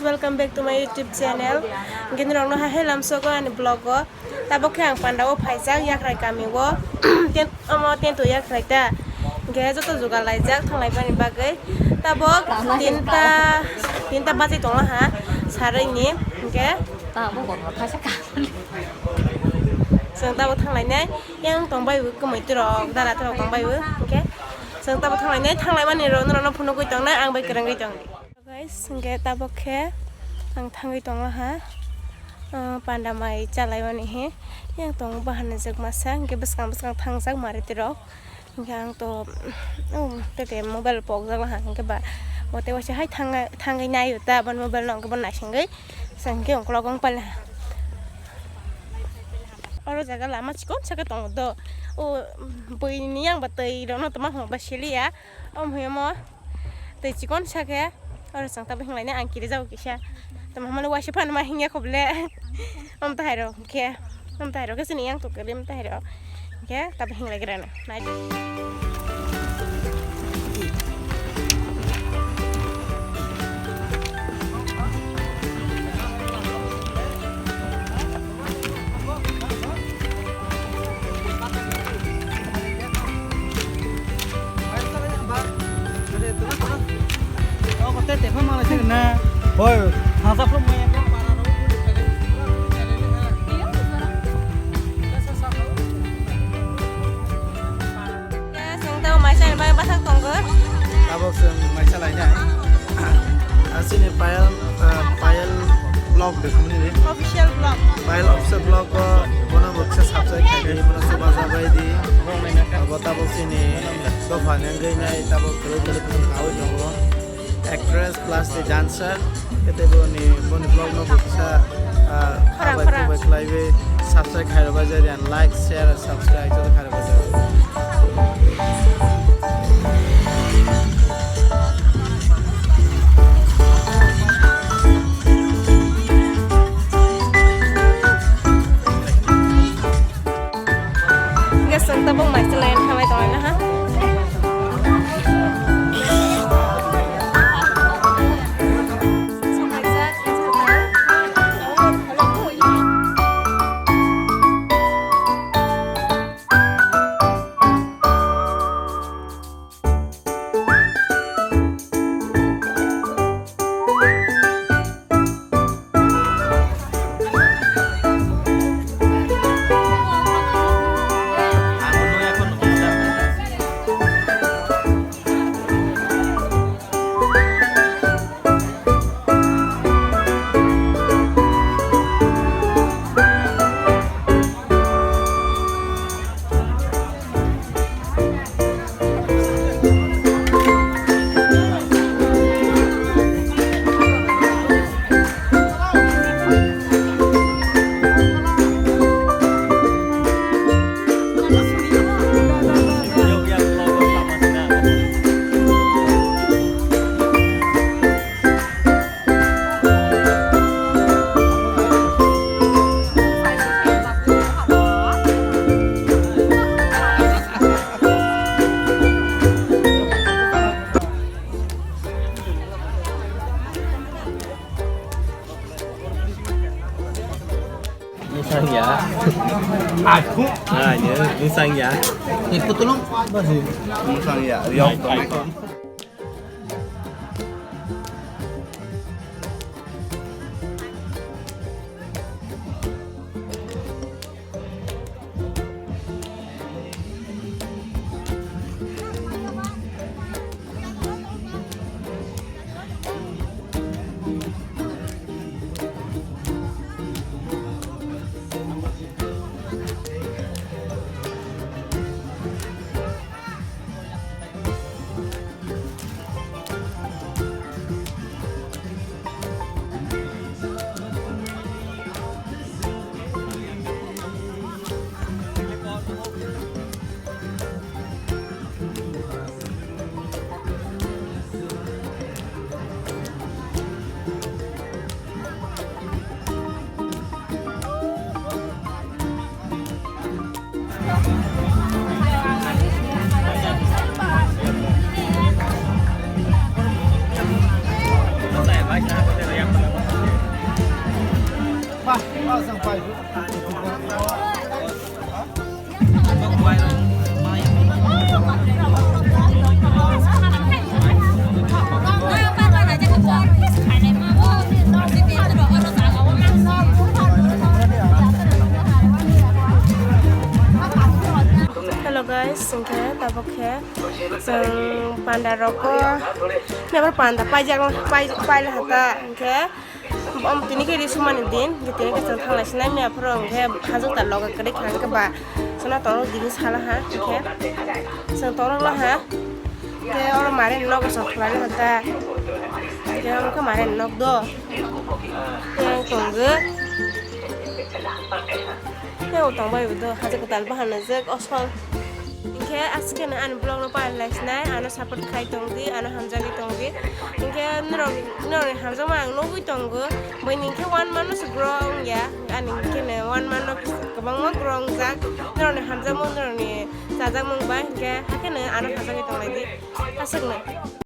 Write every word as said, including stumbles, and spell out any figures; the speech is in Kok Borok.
Welcome back to my YouTube channel. Hwnkhe norokno hai hai lamsogo ani vlog o. Tabok khe ang panda o phaijak Yakrai kami o. Ten-, omo tent o Yakrai ta. Hwnkhe joto jugal laijak thanglai bani bagwi. Tabok tinta, tinta bajai tongo ha sarwi ni. Hwnkhe chwng tabok thanglainai. Yang tongbai bo kwmwi rok, dara rok tongbai bo. Hwnkhe chwng tabok thanglainai, thanglai mani rok norokno phunugwi tongnai, ang bai kwrwngwi tongdi. Guys, hwnkhe tabok khe ang thangwi tongo ha, ah, panda mai chalaimani he. Yang tongo bahan rijak masa, hwnkhe bwskang bwskang thangjak mari rok. Hwnkhe ang to, um, tete mobile pokjak laha, hwnkhe ba, bo tei waisa hai thangwi, thangwi naio ta, bo mobile no hwnkhe bo naisingwi, sa hwnkhe ungkulok wng pailaha. Oro jaga lama chikon saka tongo do, o, bwini yang ba twi rokno tongma hwnba siliya, omo hwnwi omo. Tei chikon sa khe, oro chwng tabuk hinglai nai ang kiri jago kisa. Tamo hamani waisa phano ma hingya kho ble. Om tahai rok khe, om tahai rok khe chini yang tuk khe lim tahai rok. Khe tabuk hinglai gra na. Nai. Hoi, hasa pun. Chwng tei maisa ni bai bwthak tongo. Tabok chwng maisa lainai. Asini Payal, ah, Payal vlog de khamni de. Official vlog. Payal official vlog o bono bwkha subscribe khai di, bono chubajabai di. Abo tabok chini dopha ni wngwi nai, tabok kwrwi kwrwi khum khaui tongo. Actress plus the dancer. Kete boni, boni vlog no bwkha, ah, khorang, habai khorang. Khubai khlaiwi subscribe khairok bai jari and like, share, subscribe joto khairok bai jari. Hingke chwng tabuk mai chwlai thanglai tonglaina ha. Musang ya. Aku. Ah, ya, musang ya. Ikut tolong. Musang ya, yok. Hello guys, hwnkhe tabuk khe chwng panda rok o, naibar panda paijak, pai, paila hata hwnkhe. Om tini khe ri sumani din, tini khe chwng thanglai sinai miya phuru hwnkhe hajwk ta loge kwrwi kha hwnkhe ba chwngno tongno dini sala ha hwnkhe chwng tongno ha hwnkhe oro mare nogo chwng khlai ha ta hwnkhe omo khe mare nok do yang tongo. Khe o tongbai bo do, haja kwtal bahan rwjak, osol. Hinkhe aswk kheno ani vlog no pailai sinai, ano support khai tong di, ano hamjagwi tong di. Hinkhe norok, norokni hamjakma ang nugwi tongo. Buini hinkhe one month no se grow wngya, ani hinkhe no one month no kwbangma grow wngjak. Norokni hamjakmung, norokni chajakmung bai hinkhe hakheno ano hamjagwi tonglai di. Aswkno.